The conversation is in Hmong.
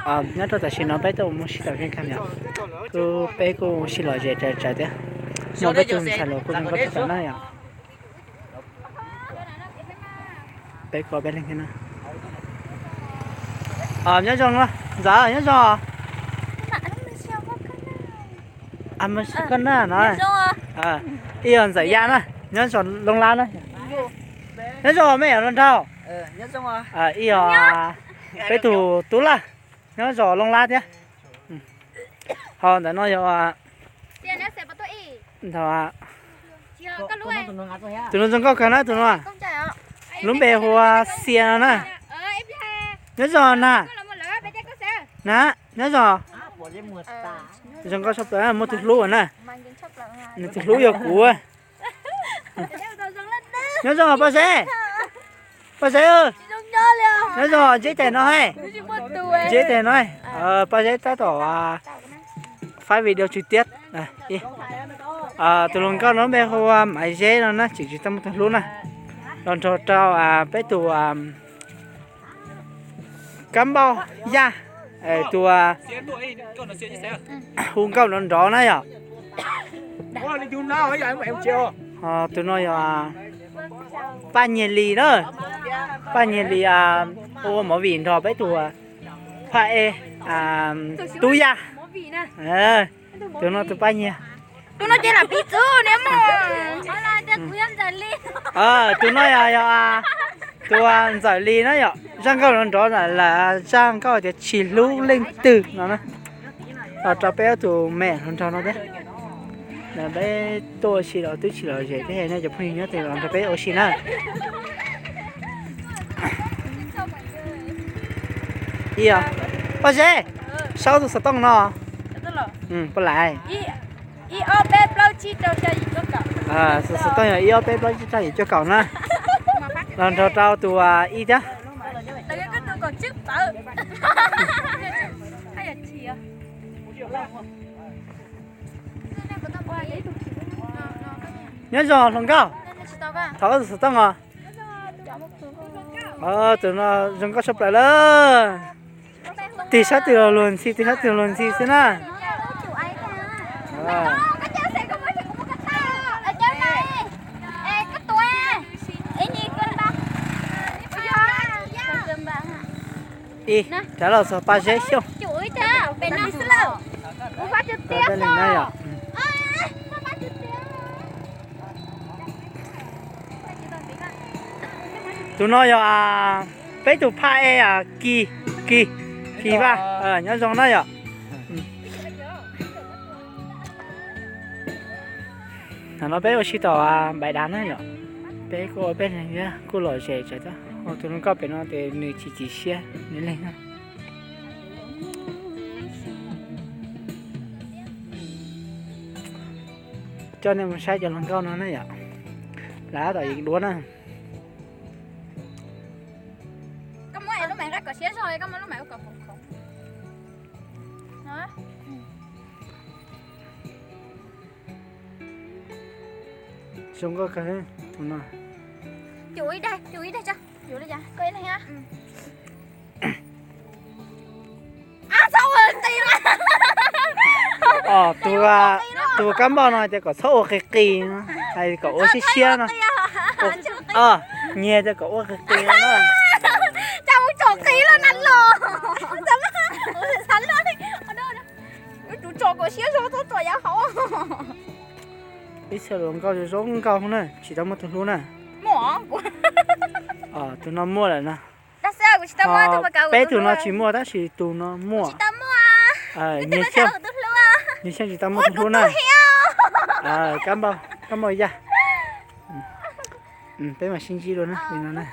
Nyob rau tam sim no peb tuaj mus sib tawm kev kawm yom, kuj peb kuj sib lom zem tsawv tsawv thiab. No peb tug ntxhais hluas kuj zoo nkauj tshaj plaws na yom. Peb kuj peb leeg thiab na. Nyob zoo ntxawm, nyob zoo. Koj na no, ib yog ntxawm Yaj na, nyob zoo Looj Lab na. Nyob zoo me nyuam hluas nraug. Ib yog peb tug tub laj, nyob zoo Looj Lab thiab. Ho ntawm no yog tus no zoo nkauj kawg na tus no. Lub npe hu ua Xia no na. Nyob zoo na. Na, nyob zoo. Zoo nkauj tshaj plaws, muaj tus hlub na. Nws tus hlub yog kuv. Nyob zoo Paj Zeb. Paj Zeb, nyob zoo, ntsib tes no, ntsib tes no. Paj Zeb tab tom faib video tswv tiab. Tus hluas nkauj no npe hu ua Maiv Zeb no na, tseem tsis tau muaj tus hlub na. Los nrog rau peb tus kab npauj Yaj, tus hu nkauj nrov nrov na yom. Ho tus no yog Paj Nyiag Lis na. Paj Nyiag Lis ua movie nrog peb tus phaj ej Tub Yaj. Tus no tus Paj Nyiag. Tus no ces lam piv txwv niam mus. Tus no yog, yog tus Ntxawm Lis na yom, zaj nkauj nrov nrov lawm, zaj nkauj tias tsis hlub leej twg no na. Los rau peb ob tug me hluas nraug no thiab. Peb tuaj ua si los twb tsis lom zem thiab, nej cov phooj ywg nyob tes los nrog peb ua si na. Ib, Paj Zeb, sau tus xov tooj no. Paj Lais. Tus xov tooj yog ib ob peb plaub tsib rau yim cuaj kaum na. Los nrog rau tus ib thiab. Nyob zoo hluas nkauj. Thov tus xov tooj os. Tus no zoo nkauj tshaj plaws lawm. Tig sab twg los luag ntxhi, tig sab twg los luag ntxhi xwb na. Ib, rov los txog Paj Zeb Xyooj. Tus no yog peb tus phaj ej Kis, Kis, Kis Vaj, nyob zoo na yom. Hnub no peb ua si tom Npaiv Dav na yom. Peb kuj ua peb leeg thiab, kuj lom zem tsawv thiab. Tus hluas nkauj pem no ces nws chim chim siab nws leeg na. Coj nej mus saib cov hluas nkauj no na yom. Lawv tab tom yeem duab na. Zoo nkauj kawg tus no. Tus kab npauj no tias kom txhob ua qis qis, hais kom ua siab siab no. Nyiag tias kom ua qis qis no na. Ib txhia hluas nkauj zoo nkauj na, tsis tau muaj tus hlub na. Tus no muaj lawm na. Peb tus no tsis muaj tab sis tus no muaj. Nyiag Xyooj tsis tau muaj tus hlub na. Kab npauj, kab npauj Yaj. Peb mam sib ntsib dua na, li no na.